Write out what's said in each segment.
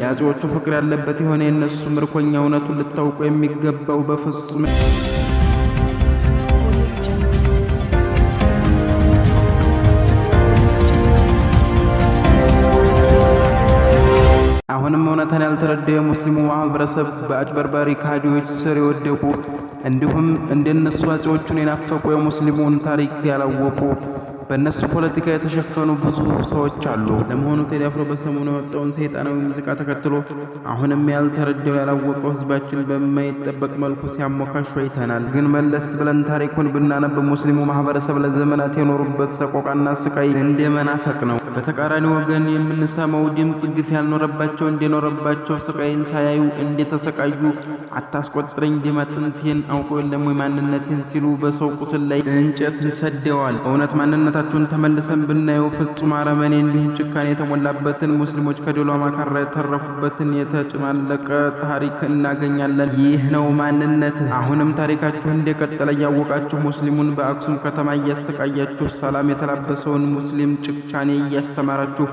የአፄዎቹ ፍቅር ያለበት የሆነ የእነሱ ምርኮኛ እውነቱን ልታውቁ የሚገባው በፍጹም Audio Jungle. አሁንም እውነታን ያልተረዳው የሙስሊሙ ማህበረሰብ በአጭበርባሪ ከሃዲዎች ስር የወደቁ፣ እንዲሁም እንደነሱ አፄዎቹን የናፈቁ፣ የሙስሊሙን ታሪክ ያላወቁ፣ በእነሱ ፖለቲካ የተሸፈኑ ብዙ ሰዎች አሉ። ለመሆኑ ቴዲ አፍሮ በሰሞኑ የወጣውን ሰይጣናዊ ሙዚቃ ተከትሎ አሁንም ያልተረዳው፣ ያላወቀው ህዝባችን በማይጠበቅ መልኩ ሲያሞካሹ አይተናል። ግን መለስ ብለን ታሪኩን ብናነብ ሙስሊሙ ማህበረሰብ ለዘመናት የኖሩበት ሰቆቃና ስቃይ እንደ መናፈቅ ነው። በተቃራኒ ወገን የምንሰማው ድምፅ ግፍ ያልኖረባቸው እንደኖረባቸው፣ ስቃይን ሳያዩ እንደተሰቃዩ፣ አታስቆጥረኝ ደም አጥንቴን አውቆ የለም ወይ ማንነቴን ሲሉ በሰው ቁስል ላይ እንጨትን ሰደዋል። እውነት ማንነታቸውን ተመልሰን ብናየው ፍጹም አረመኔ እንዲሁም ጭካኔ የተሞላበትን፣ ሙስሊሞች ከዶሎ ማካራ የተረፉበትን የተጨማለቀ ታሪክ እናገኛለን። ይህ ነው ማንነት። አሁንም ታሪካችሁ እንደቀጠለ እያወቃችሁ ሙስሊሙን በአክሱም ከተማ እያሰቃያችሁ፣ ሰላም የተላበሰውን ሙስሊም ጭካኔ እያስተማራችሁ፣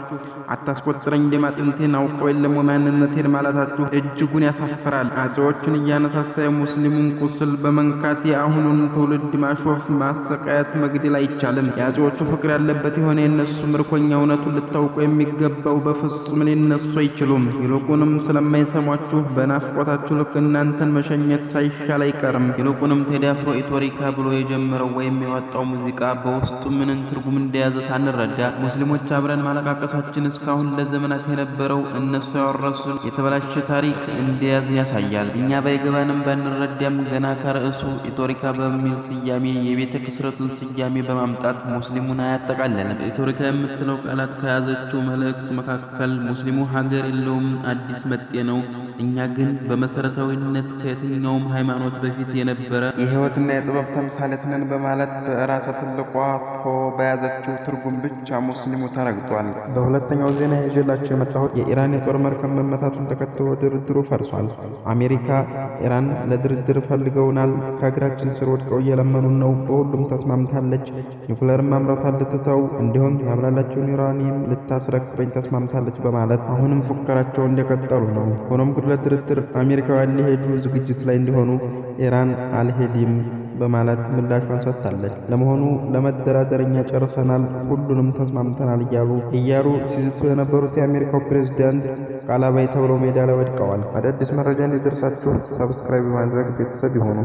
አታስቆጥረኝ ደም አጥንቴን አውቀው የለም ወይ ማንነቴን ማለታችሁ እጅጉን ያሳፍራል። አፄዎቹን እያነሳሳ የሙስሊሙን ቁስል በመንካት የአሁኑን ትውልድ ማሾፍ፣ ማሰቃየት፣ መግደል አይቻልም። የአፄዎቹ ፍቅር ያለበት የሆነ የእነሱ ምርኮኛ እውነቱን ልታውቁ የሚገባው በፍጹም ሊነሱ አይችሉም። ይልቁንም ስለማይሰሟችሁ በናፍቆታችሁ ልክ እናንተን መሸኘት ሳይሻል አይቀርም። ይልቁንም ቴዲ አፍሮ ኢቶሪካ ብሎ የጀመረው ወይም የወጣው ሙዚቃ በውስጡ ምንን ትርጉም እንደያዘ ሳንረዳ ሙስሊሞች አብረን ማለቃቀሳችን እስካሁን ለዘመናት የነበረው እነሱ ያወረሱን የተበላሸ ታሪክ እንደያዝን ያሳያል። እኛ ባይገባንም ባንረዳም ገና ከርዕሱ ኢቶሪካ በሚል ስያሜ የቤተ ክስረቱን ስያሜ በማምጣት ሙስሊሙን አያጠቃልልም። ኢቶሪካ የምትለው ቃላት ከያዘችው መልእክት መካከል ሙስሊሙ ሀገር የለውም፣ አዲስ መጤ ነው። እኛ ግን በመሰረታዊነት ከየትኛውም ሃይማኖት በፊት የነበረ የህይወትና የጥበብ ተምሳሌት ነን በማለት በራሰ ትልቋ ቶ በያዘችው ትርጉም ብቻ ሙስሊሙ ተረግጧል። በሁለተኛው ዜና ይዤላችሁ የመጣሁት የኢራን የጦር መርከብ መመታቱን ተከትሎ ድርድሩ ፈርሷል። አሜሪካ ኢራን ለድርድር ፈልገውናል፣ ከእግራችን ስር ወድቀው እየለመኑን ነው፣ በሁሉም ተስማምታለች፣ ኒውክለር ማምረቷን ልትተው እንዲሁም ያብላላቸውን ዩራኒየም ልታስረክበኝ ተስማምታለች በማለት አሁንም ፉከራቸው እንደቀጠሉ ነው። ሆኖም ግን ለድርድር አሜሪካውያን ሊሄዱ ዝግጅት ላይ እንዲሆኑ ኢራን አልሄድም በማለት ምላሿን ሰጥታለች። ለመሆኑ ለመደራደር እኛ ጨርሰናል፣ ሁሉንም ተስማምተናል እያሉ ሲዝቱ የነበሩት የአሜሪካው ፕሬዝዳንት ቃል አባይ ተብለው ሜዳ ላይ ወድቀዋል። አዳዲስ መረጃ እንዲደርሳችሁ subscribe በማድረግ ቤተሰብ ይሁኑ።